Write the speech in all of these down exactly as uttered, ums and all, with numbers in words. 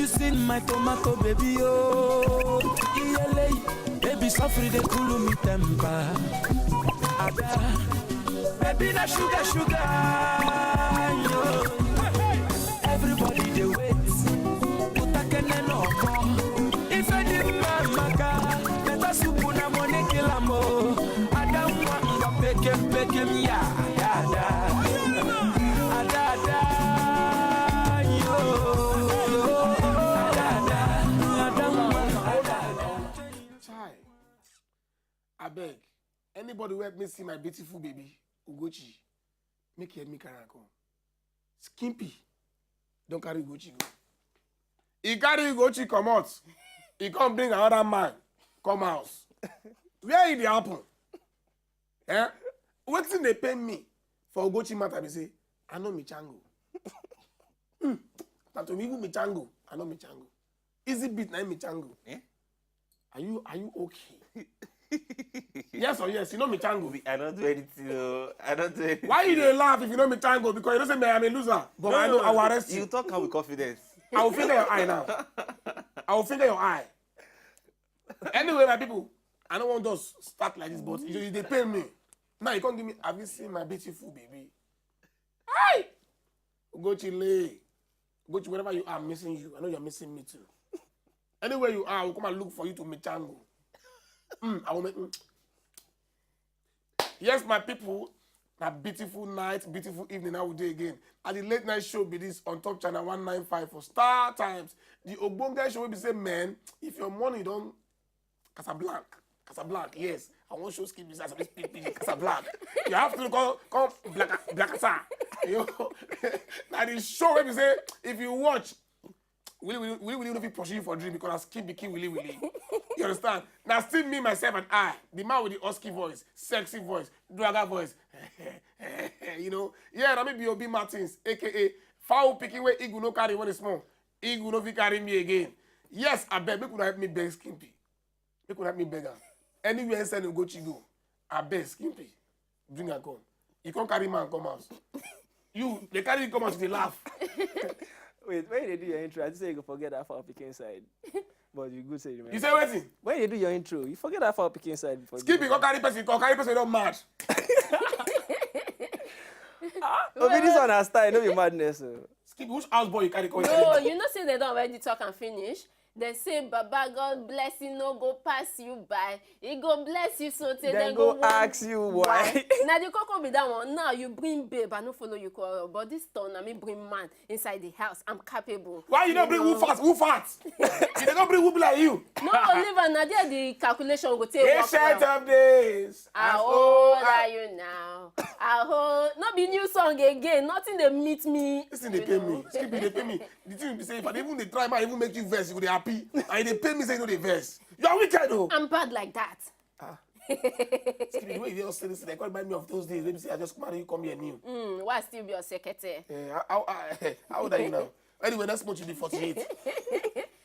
Seen my tomato baby, oh, iyele, baby, sofri dey cool me temper. Ada, baby, na sugar, sugar, yo. Everybody dey wait, utakene no come. If any man maka, better soup na money kill am, oh. Ada nwa nga pekem, pekem, ya, ada, ada. Ada, ada, yo, yo. Ada, ada, ada nwa, ada, ada. Chai. Abeg, anybody wey help me see my beautiful baby, Ugochi, make you help me carry am come. Skimpy don carry Ugochi go. He carry Ugochi comot. He come bring another man come house. Where e dey happen? Eh? Wetin dey pain me for Ugochi matter be say, I know Michango. Hmm. Na to me, even Michango, I know Michango. Easy beat na him Michango. Eh? Are you, are you okay? Yes or yes? You know Michango. I don't do anything. Oh. I don't do anything. Why you dey laugh if you know Michango? Because you know say me, I'm a loser. But no, I know, no, I will arrest you. You talk am with confidence. I will finger your eye now. I will finger your eye. Anyway, my people, I don't want us start like this, but you, you dey pain me. Now you can't give me, have you seen my beautiful baby? Hi! Ugochi Lee. Ugochi, wherever you are, I'm missing you. I know you're missing me too. Anywhere you are, I will come and look for you to Michango. Mm, I will make. Mm. Yes, my people, a beautiful night, beautiful evening. How we dey again? At the late night show be this on top channel one nine five for Star Times. The Ogbonge show will be say, man, if your money don't Casablanca, Casablanca, yes. I want show Skippy say I speak Pidgin, Casablanca. You have to come, come Black, Black Casar. You know, now the show will be say, if you watch, Willy Willy, Willy Willy no fit pursue you for dream because na Skippy kill Willy Willy. You understand? Now still me, myself, and I, the man with the husky voice, sexy voice, dwaga voice. You know, yeah, na me be Obi Martins, A K A fowl picking where eagle no carry when it's small. Eagle no fit carry me again. Yes, I beg, make una help me beg Skippy. Make una help me beg am. Anywhere inside Ugochi go, I beg Skippy. Bring am come. You can't carry man come house. You, they carry you come house, they laugh. Wait, when you dey do your intro, I just say you go forget that fowl picking side. But you good say you remember. You say wetin? When you do your intro, you forget that fowl picking side before. Skippy, go carry person, go carry person, don't mad. Obi, this one na style, no be madness. Oh. Skippy, which house boy you carry come? No, you know say they don't already talk and finish. They say, Baba God bless you, no go pass you by. He go bless you so tey then go ask you why. Now the coco be that one. Now you bring babe, I no follow you quarrel, but this turn, I mean bring man inside the house. I'm capable. Why you don't bring who fast? Who fast? You don't bring who be like you. No, Oliver, now there the calculation go take. Ancient of days. How old are you now? How old? No be new song again. Nothing they meet me. Listen, they pay me. Skippy, they pay me. The thing be say, if I even dey try, man, even make you vex, you go dey happy. And they pay me say you know they vex. You are wicked, though. I'm bad like that. Ah. Skippy, the way you just say this, they call remind me of those days. Let me say, I just marry you, come here new. Mm, why still be your secretary? Eh, how, how, how, how old are you now? Anyway, that's much you be forty-eight.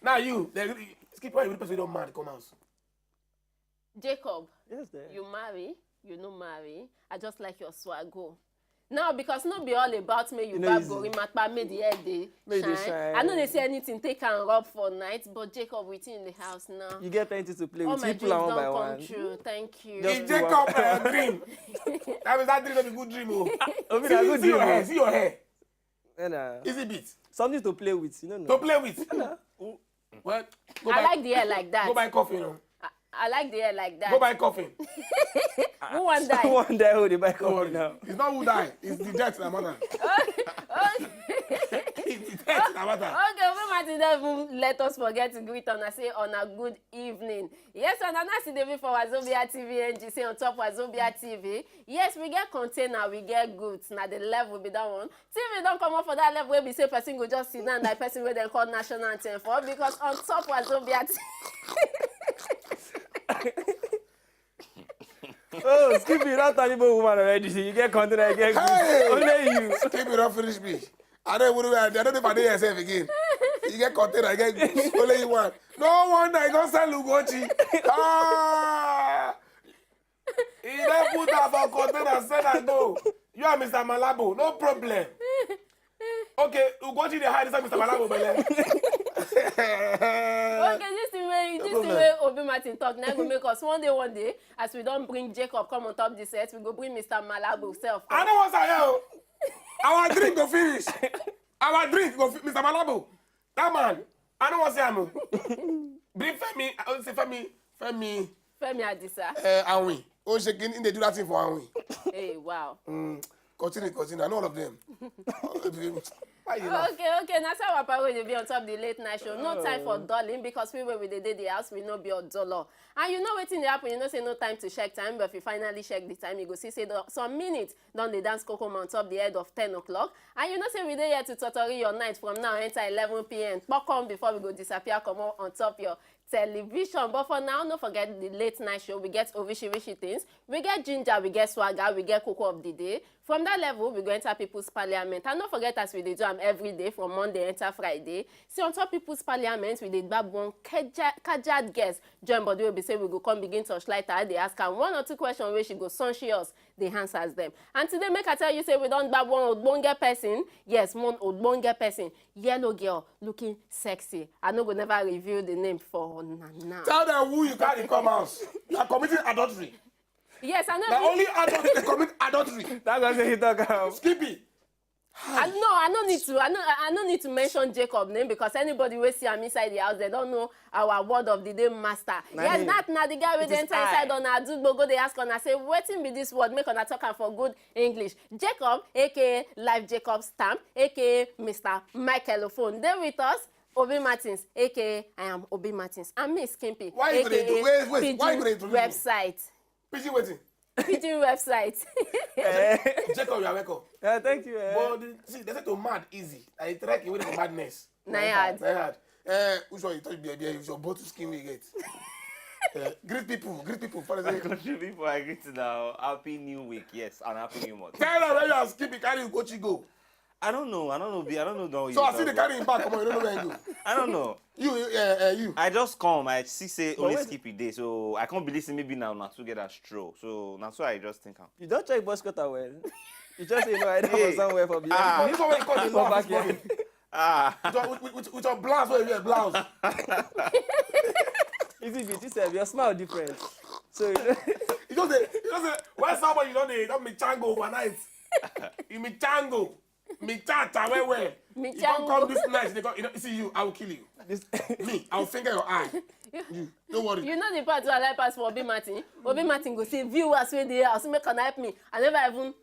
Now you, they, Skippy, why you the person don't mad come out? Jacob, yes, there. You marry, you no marry. I just like your swaggo. Now, because no be all about me, you know, bab go remark by me the head day. Make they shine. I know they say anything, take and rub for night, but Jacob within the house now. You get plenty to play with. All my dreams don't come true. Thank you. If Jacob na your dream, that means that dream no be good dream. Oh. Obi, na good dream. See your hair. See your hair. Is it beat? Something to play with, you know. To play with. Well, I like the hair like that. Go buy coffin. Oh. I, I like the hair like that. Go buy coffin. Who want die? Who want die? Who they buy coffin now? It's not who die. It's the death that matter. It's the death that matter. Okay, we might even let us forget to greet on and say on a good evening. Yes, and I see David for Wazobia T V N G, say on top Wazobia T V. Yes, we get container, we get goods. Now the level be that one. T V don't come up for that level where we say person go just sit down like person where they call national anthem for because on top Wazobia T V. Oh, Skippy, you don't turn Igbo woman already. You get container, you get goods. Hey! Only you. Skippy, don't finish me. I don't even know where I, I don't know if I dey yourself again. You get container, you get goods. Only you one. No wonder I go sell Ugochi. Ah! He then put her for container, send her go. You are Mister Malabo, no problem. Okay, Ugochi dey hide inside Mister Malabo belle. Okay, this thing wey this thing wey Obi Martin talk na go make us one day, one day, as we don bring Jacob come on top this set, we go bring Mister Malabo self. I don't want to hear. Our drink go finish. Our drink go fi- Mister Malabo. That man, I don't want to say him. Bring Femi. I will say Femi. Femi. Femi Adisa. Uh, Awin. Oh, she can they do that thing for Awin. Hey, wow. Mm. Continue, continue. I know all of them. Why you laugh? Okay, okay. Now, so our power will be on top the late night show. No time for dulling because we were with the day the house, we no be on dollar. And you know wetin dey happen, you know say no time to check time, but if you finally check the time, you go see say the, some minutes don dey dance cocoa on top the head of ten o'clock. And you know say we dey here to totori your night from now enter eleven p m. Kpokon before we go disappear comot on top your television. But for now, no forget the late night show. We get orisirisi things. We get ginger, we get swagger, we get cocoa of the day. From that level, we go enter people's parliament. And no forget as we dey do am every day from Monday enter Friday. See on top people's parliament, we dey gbab one kaja- kajad guest. Join body wey be say we go come begin torchlight her, dey ask am one or two questions wey she go sunshious dey answers them. And today, make I tell you say we don gbab one ogbonge person. Yes, one ogbonge person. Yellow girl looking sexy. I no go never reveal the name for una now. Tell them who you carry come house. You are committing adultery. Yes, I know. Na only adultery dey commit adultery. That's why say he talk am. Skippy. I no, I no need to. I no, I no need to mention Jacob name because anybody wey see am inside the house, they don't know our word of the day master. Na yes, him. That na the guy wey dey enter inside on Adugbo go dey ask una say wetin be this word, make una talk am for good English. Jacob, A K A Live Jacob Stamp, A K A Mister Michael Ofon, dey with us. Obi Martins, A K A I am Obi Martins, and me Skimpy, why you gonna do- wait, wait, why you gonna introduce me? Website. Pidgin wetin? Pidgin website. Jacob, you are welcome. Yeah, thank you. Eh. But the, see, they say to mad easy. I track you with the madness. Na hard. Na hard. Eh, which one you touch, baby? You should both to skin me get. Eh, greet people, greet people. For example, country people, I greet now. Happy New Week, yes, and Happy New Month. Tell them where you are skipping, carry you go, chigo. I don't know. I don't know. I don't know. So I see the carry him back. Come on, you don't know where you go. I don't know. You, you, uh, uh, you. I just come. I see say only Skippy day, so I can't believe say maybe now not together stroll. So that's why I just think am. You don't check boss cutter well. You just say no. I don't know somewhere for behind. Ah, this one wey you call the laugh this morning. Ah, with, with, with, with your blouse, wey you wear blouse. Easy beat yourself. Your smile different. So you know, you know say, you know say when somebody you don't dey, you don't make chango overnight. You make chango. Me cha cha well well. Me you can't come this night. They come, you know, see you, I will kill you. This me, I will finger your eye. You, don't worry. You know the part where I like pass for Obi Martin. Obi Martin go say viewers wey dey house make una help me. I never even,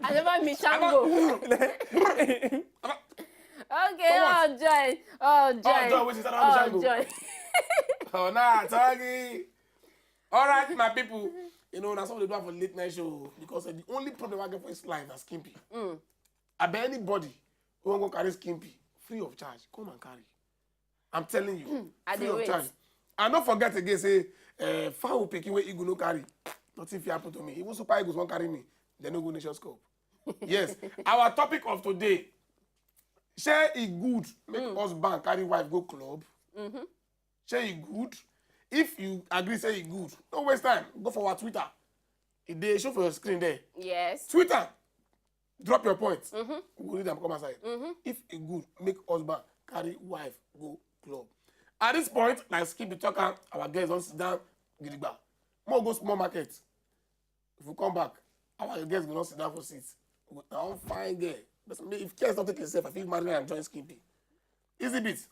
I never meet Shango. Okay, all join, all join, all join. All join. Oh nah, Tagi. All right, my people. You know, that's what we do for late night show because uh, the only problem I get for this life is Skimpy. Mm. I bet anybody who won't go carry Skimpy free of charge, come and carry. I'm telling you, I free of charge. And don't forget again, say, uh, foul picking where you go no carry. Nothing fit happen to me. Even super eagles won't carry me. They no go Nations Cup. Yes, our topic of today. Share it good. Make mm. Husband carry wife go club. Mm-hmm. Say e good. If you agree say e good, no waste time. Go for our Twitter. E dey show for your screen there. Yes. Twitter. Drop your points. Mm-hmm. We go read them come outside. Mm-hmm. If e good, make husband carry wife go club. At this point, like Skip the talker, our guests don't sit down. Gidigba. More go small market. If we come back, our guests go not sit down for seats. We go now fine girl. But if Kes not take himself, I feel marry and join Skimpy. Easy beat.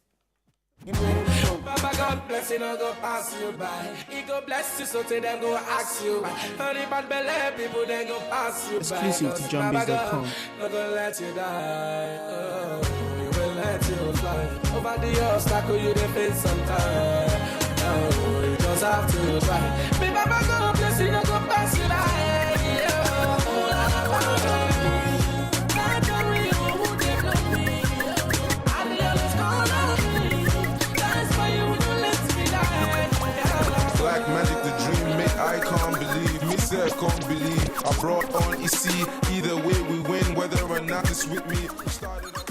Give me any song. Baba God bless you, no go pass you by. He go bless you, so tell them go ask you. Only bad belly people then go pass you by. Exclusive to jambiz dot com. No go let you die. Oh, he will let you fly. Over the obstacle you dey face sometimes. Oh, you just have to try. Me Baba God bless you, no go pass you by. Yeah. Black magic, the dream make I can't believe. Me self can't believe. I brought on E C. Either way we win, whether or not it's with me. We started off